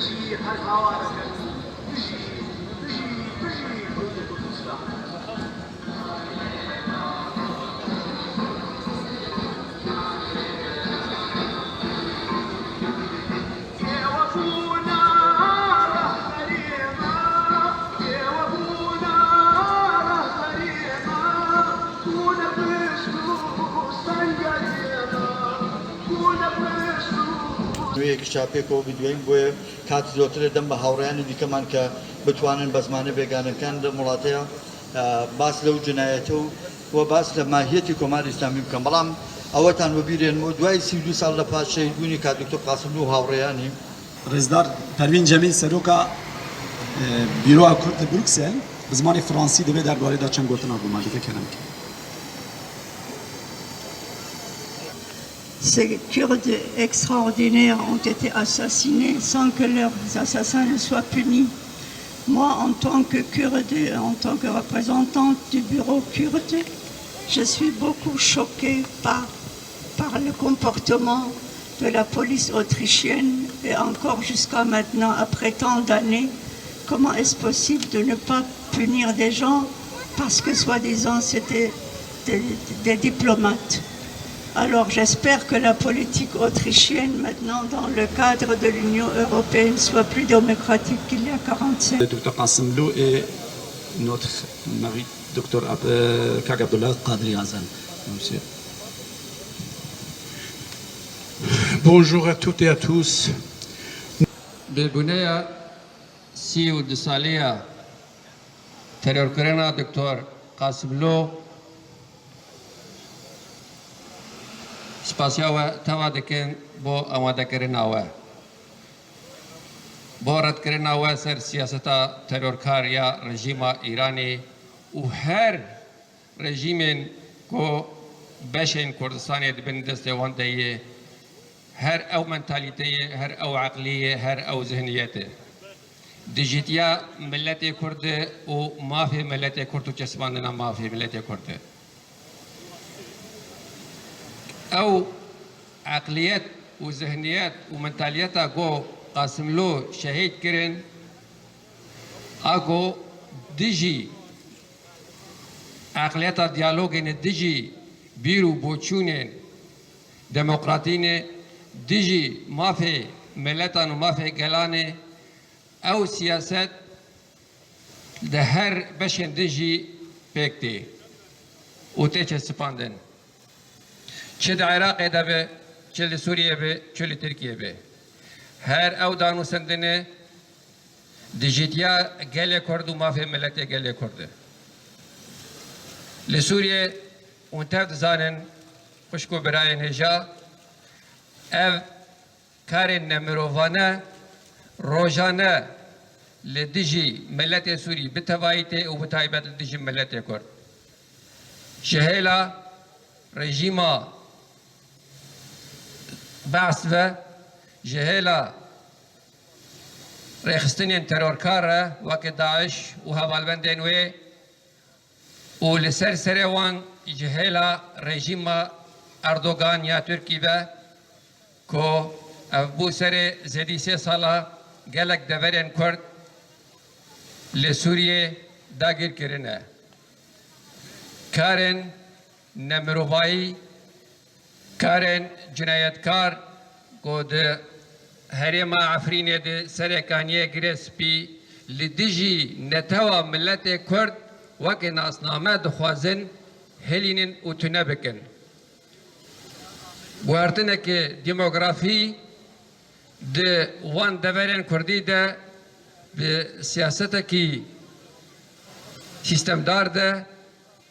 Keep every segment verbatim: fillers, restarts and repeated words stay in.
Her hawar e. Bijî, bijî, bijî Kurdê Kurdistan. Nûyê kişa pêk û bi duweyîn boye kat zûtirê dem bi hawreyanê dîkeman ke bitwanin be zimanê bêganê ken di welateya, e, bas lew cinayetê û we bas le mahiyetî Komarê Îslamî bikin. Belam ewetan we bîrên û duwayî sî û du sal le paş şehîdbûnî ka Doktor Qasimlû û hawreyanî. Rêzdar Pervîn Cemîl, seroka, e, Bîroya Kurd li Bruksel, bi zimanê fransî divê derbarê de çend gotina bo me bike, kerem ke. Ces Kurdes extraordinaires ont été assassinés sans que leurs assassins ne soient punis. Moi, en tant que Kurde, en tant que représentante du bureau kurde, je suis beaucoup choquée par, par le comportement de la police autrichienne et encore jusqu'à maintenant, après tant d'années, comment est-ce possible de ne pas punir des gens parce que soi-disant c'était des, des diplomates. Alors j'espère que la politique autrichienne maintenant dans le cadre de l'Union européenne soit plus démocratique qu'il y a quarante-cinq. Doktor Qasimlû et notre mari, Doktor Ab-, euh, Kak Abdullah Qadri Azan. Monsieur. Bonjour à toutes et à tous. Bi bûneya sî û du saliya terorkirina Doktor Qasimlû, spasiya we teva dikin bo amadekirina we. Bo redkirina we ser siyaseta terorkar ya rejîma Îranê û her rejîmên ku beşên Kurdistanê di bin destê wan de ye, her ew mentalîte ye, her ew eqlî ye, her ew zihniyet e. Dijîtiya miletê Kurd e û mafê miletê Kurd û çespandina mafê miletê Kurd e. Ew eqliyet û zihniyet û mentaliyeta ku Qasimlû şehîd kirin, a ku dijî eqliyeta diyalogê ne, dijî bîr û boçûnên demokratî ne, dijî mafê miletan û mafê gelan e, ew siyaset di her beşên din jî pêk tê û tê çesipandin. Çi di Iraqê de be, çi li Sûriyê be, çi li Tirkiyê be. Her ew danûstendinê dijîtiya gelê Kurd û mafê miletê gelê Kurd e. Li Sûriyê hûn tev dizanin, xwişk û birayên hêja, ev karên nemirovane rojane li dijî miletê Sûrî bi tevayî tê û bi taybet li dijî miletê Kurd. Ji hêla rejîma Be'es ve, ji hêla rêxistinên terorkar re weke DAIŞ û hevalbendên wê û li ser serê wan ji hêla rejîma Erdogan ya Tirkî ve ku ev bû serê zêdî sê sala gelek deverên Kurd li Sûriyê dagîr kirine. Karên nemirovayî, karên cinayetkar ku di herêma Efrînê di Serê Kaniyê Girê Spî li dijî netewa miletê Kurd weke nasname dixwazin hilînin û tune bikin. Guhertineke demografî di wan deverên Kurdî de bi siyasetekî sîstemdar de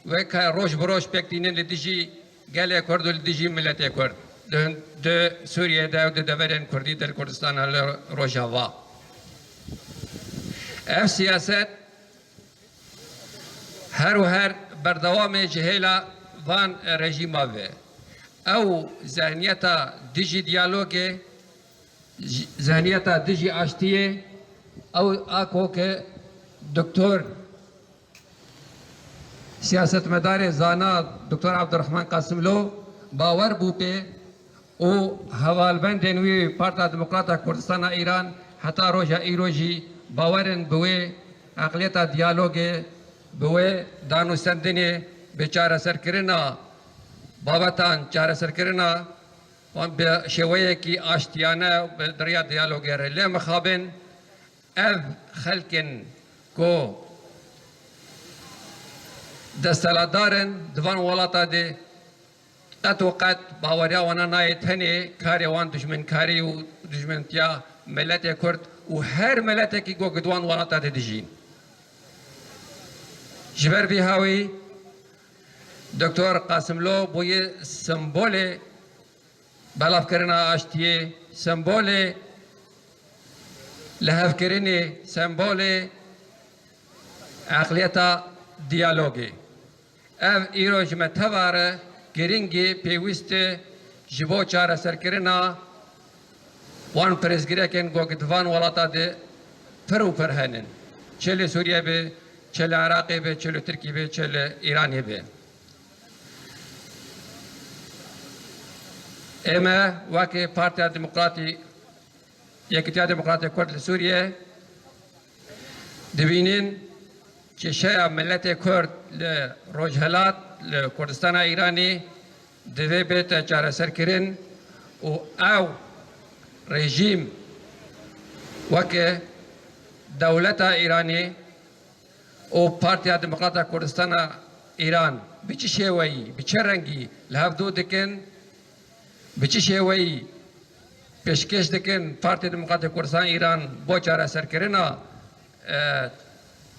weke roj bi roj pêk tînin li dijî gelê Kurd û li dijî miletê Kurd di, di Sûriyê de û di deverên Kurdî de li Kurdistana li Rojava. Ev siyaset her û her berdewam e ji hêla van rejîma ve. Ew zehniyeta dijî diyalogê, j-, zehniyeta dijî aştiyê, ew a ku ke Doktor siyasetmedarê zana Doktor Abdurrahman Qasimlo bawer bû pê û hevalbendên wî Parta Demokrata Kurdistana Îran heta roja îro jî bawer in bi wê eqliyeta diyalogê, bi wê danûstendinê, bi çareserkirina babetan, çareserkirina wan bi şêweyekî aştiyane, bi, di riya diyalogê re. Lê mixabin ev xelk in ku desthilatdar in di van welata de, qet û qet baweriya wana nayê tenê karê wan dijminkarî û dijmintiya miletê Kurd û her miletekî ku di wan welata de dijîn. Ji ber vî hawî Doktor Qasimlo bûye sembolê belavkirina aştiyê, sembolê lihevkirinê, sembolê eqliyeta diyalogê. Ev îro ji me teva re giringî pêwîst e ji bo çareserkirina wan pirsgirêkên ku di van welata de pir û pir henin. Çi li Sûriye be, çi li Iraqê be, çi li Tirkî be, çi li Îranê be. Ême weke Partiya Demokratî, Yekîtiya Demokratê Kurd li Sûriye dibînin kêşeya miletê Kurd li Rojhelat, li Kurdistana Îranê divê bête çareserkirin û ew rejîm weke dewleta Îranê û Partiya Demokrata Kurdistana Îran bi çi şêweyî, bi çi rengî li hev dû dikin, bi çi şêweyî pêşkêş dikin Partiya Demokratê Kurdistan Îran bo çareserkirina, e,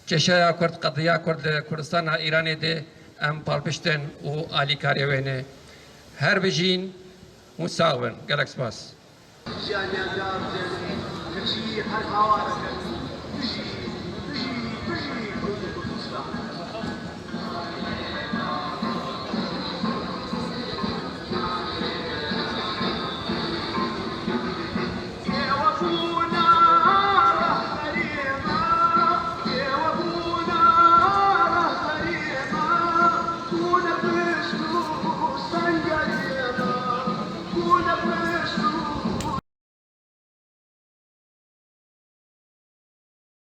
kêşeya Kurd, qediya Kurd li Kurdistana Îranê de em palpişt in û alîkarê wê ne. Her bijîn û sax bin. Gelek spas. Jiyaniya dar keçî her bawer dikin.